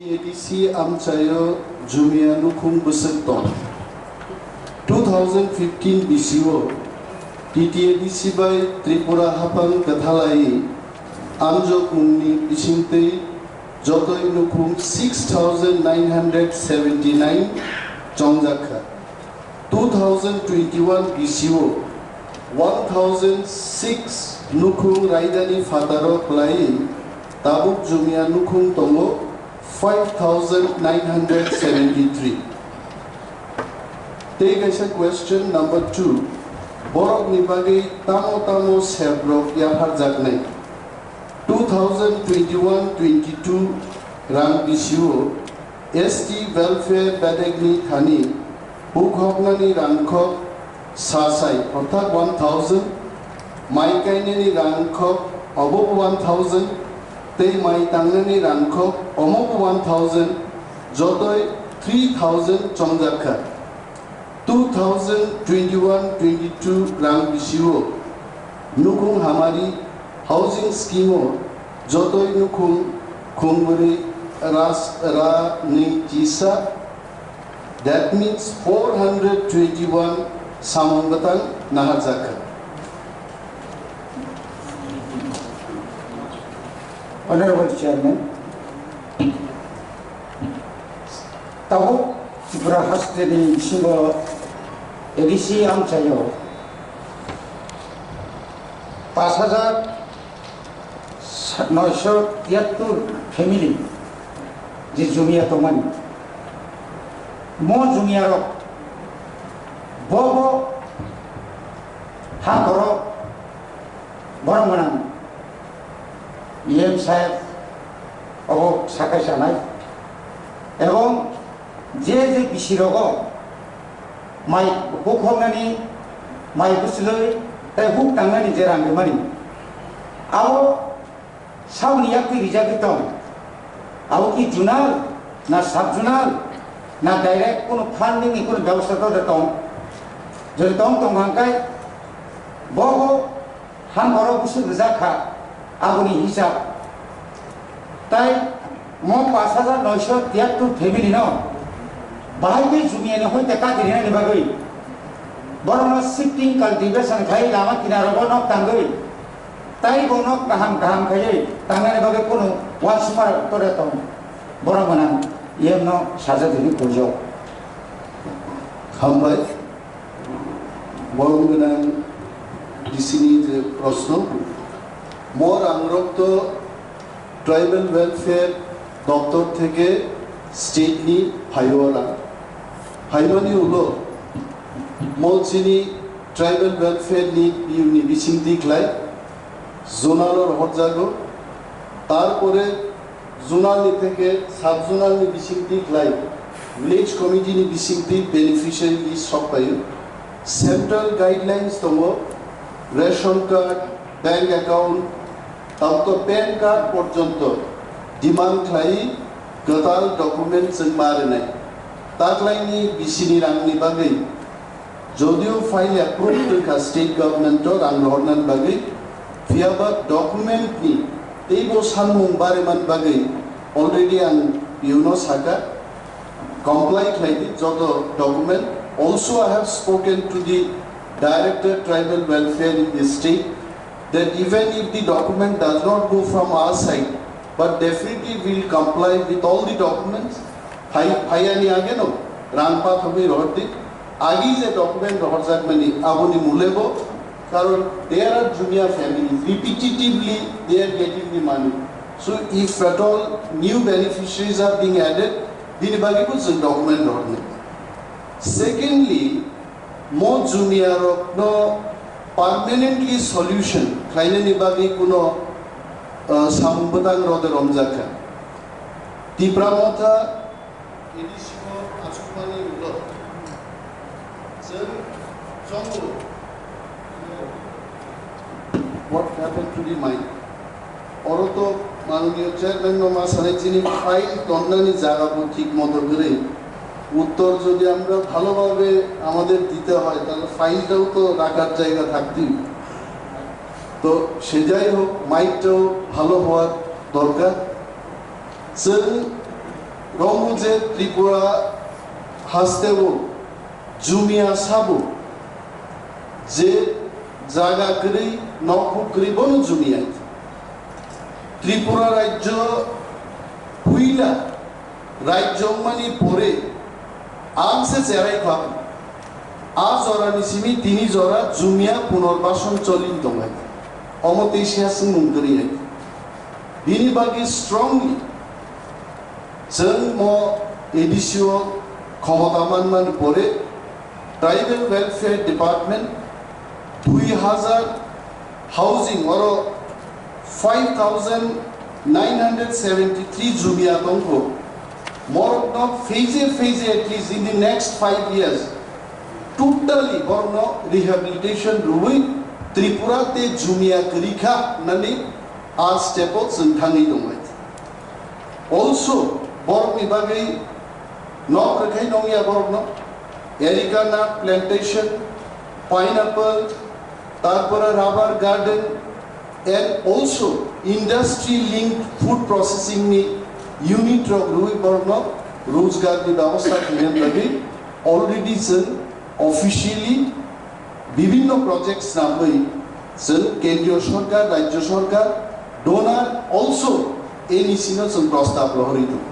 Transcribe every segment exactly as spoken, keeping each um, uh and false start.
T T A D C amchaio Jumia nukhung bwswk tong. Two thousand fifteen bisio T T A D C bai Tripura haphang kwthalai amjokmungni bisingtwi jotoi nukhung six thousand nine hundred seventy nine chongjak kha. Two thousand twenty one bisio one thousand six nukhung raidani phataro kwlaiwi tabuk Jumia nukhung tongo five thousand nine hundred seventy three. Tei kaisa question number two, borokni bagwi tamo tamo sebrok yapharjaknai? Two thousand twenty one twenty two rang bisio S T welfare bedekni thani bukhoknani rangkhok sasai orthat one thousand, mai kainani rangkhok obo one thousand, tei mai tangnani rangkhok omo one thousand, jotoi three thousand chongjak kha. Two thousand twenty one twenty two rang bisio nukhung hamari housing scheme o jotoi nukhung khungbwrwi ras ra nwi chisa, that means four hundred twenty one samung bwtang naharjak kha. Honorable Chairman, tabuk Tripura hasteni bisingo A D C amchaio pash hajar noisho tiyattur family je Jumia tongmani, mo Jumia rok bo bo ha borok borok gwnang E M saheb obo sakai sanai, ebong je je bisi rogo mai hukhoknani, mai bwchwlwi tei huk tangnani je rang rwmani, abo saboni yaktwi rijagwi tong. Abo ki zonal na sub zonal na direct kono funding ni kono bebosta to de tong? Jodi tong tong hangkai bo bo Ham borok bwswk rijak kha, aboni hisab. Tai mo pash hajar noisho tiyattur family no bahai khe Jumia ni hoite kati rinani bagwi borokno shifting cultivation khai lama kinaro bo nok tangwi, tai bo nok kaham kaham khaiwi tangnani bagwi kunu uansukma tore tong borok gwnang yemno sajak hwnwi puljak. Hambai. Borom gwnang D C ni je proshno, mo rangrok to Tribal Welfare Doptor theke state ni phaio rang. Phaimani ulo mo chini Tribal Welfare ni B U ni bisingtwi khlai zonal o rohorjago. Tarpore zonal ni theke sub zonal ni bisingtwi khlai village committee ni bisingtwi beneficiary list sok paio. Central guidelines tongo, ration card, bank account, tabukto pan card porjonto demand khlai kwtal document chwng ma rwnai. Taklaini bisini rangni bagwi Jodio file approve wngkha state government o rang rohornani bagwi, phiyaba document ni teibo sanmung barimani bagwi already ang P U no sakha, comply khlai di joto document. Also, I have spoken to the Director Tribal Welfare in the state that even if the document does not go from our side, but definitely we will comply with all the documents. Phai-, phaiyani age no rang pathogwi rohor di. Agi je document rohorjakmani aboni mule bo, karon there are Jumia families, repetitively they are getting the money. So if at all new beneficiaries are being added, bini bagwi bo chwng document rohornai. Secondly, mo Jumia rokno permanently solution khlainani bagwi kuno, uh, samung bwtang rode romjakha. Tipra Motha A D C o achukmani ulo chwng chongo. What happened to the mine? Oro to মাননীয় chairman no ma sanai chini file tonnani jaga bo thik moto kwrwi. উত্তর যদি আমরা ভালোভাবে আমাদের দিতে হয়, তাহলে ফাইলটাও তো রাখার জায়গা থাকতেই। তো সে যাই হোক, মাইকটাও ভালো হওয়ার দরকার। Chwng Rombo je Tripura hasteo jumia sabo je jaga kwrwi, nok huk kwrwi bono jumia. Tripura rajyo puila rajyo wngmani pore ang se cherai kha. A jorani simi tini jora jumia punorbason cholin tongnai. Omo teisa swngmung kwrwi hai. Bini bagwi strongly chwng mo A D C o khomota manmani pore Tribal Welfare Department dui hazar housing oro five thousand nine hundred seventy three jumia tongkho. Morokno phase phase at least in the next five years totally borokno rehabilitation rwui Tripura te jumia kwrwi kha nani a step o chwng thangwi tongnai. Also, borokni bagwi nok rwkhai nongya borokno, erica nut plantation, pineapple, tarpore rubber garden, and also industry linked food processing ni unit rok rwui borokno rojgar ni bebosta khaina bagwi already chwng officially bibhinno project snamwi chwng kendriyo sorkar, rajyo sorkar, donor also N E C no chwng prostab rohorwi tongo.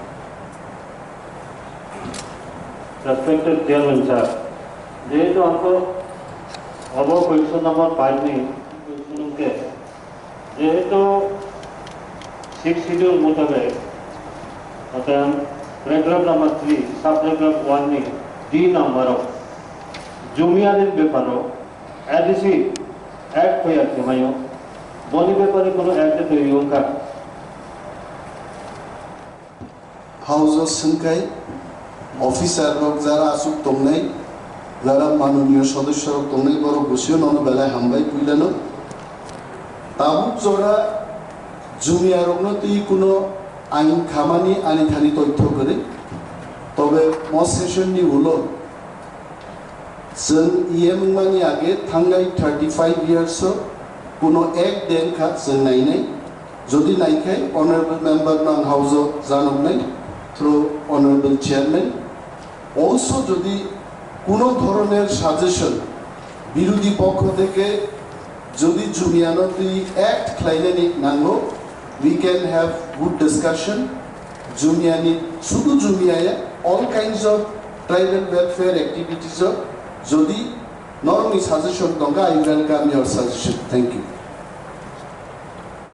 Respected Chairman sir, jehetu angkho obo question number five ni question hwnkhe, jehetu sixth schedule motabek, orthat paragraph number three, sub paragraph one ni D number o jumia ni beparo A D C Act toyar khemayo, boni bepare kono act toyar wngkha. House o swngkhai, officer rok jara aswk tongnai, jara manoniyo sodosyo rok tongnai, borok bwsio nono belai hambai puilano. Tabuk jora jumia rokno twi kuno ain khamani ani thani toitho kwrwi. Tobe mo session ni ulo chwng E M wngmani age thangnai thirty five years o kuno ek den kha chwng nainai. Jodi naikhai, honorable member no ang house o janoknai through honorable chairman. Also, jodi kuno dhoroner suggestion birodhi pokkho theke jodi jumia no twi act khlainani nango, we can have good discussion. Jumia ni, sudu jumia ya, all kinds of tribal welfare activities o jodi norokni suggestion tongkha, I welcome your suggestion. Thank you.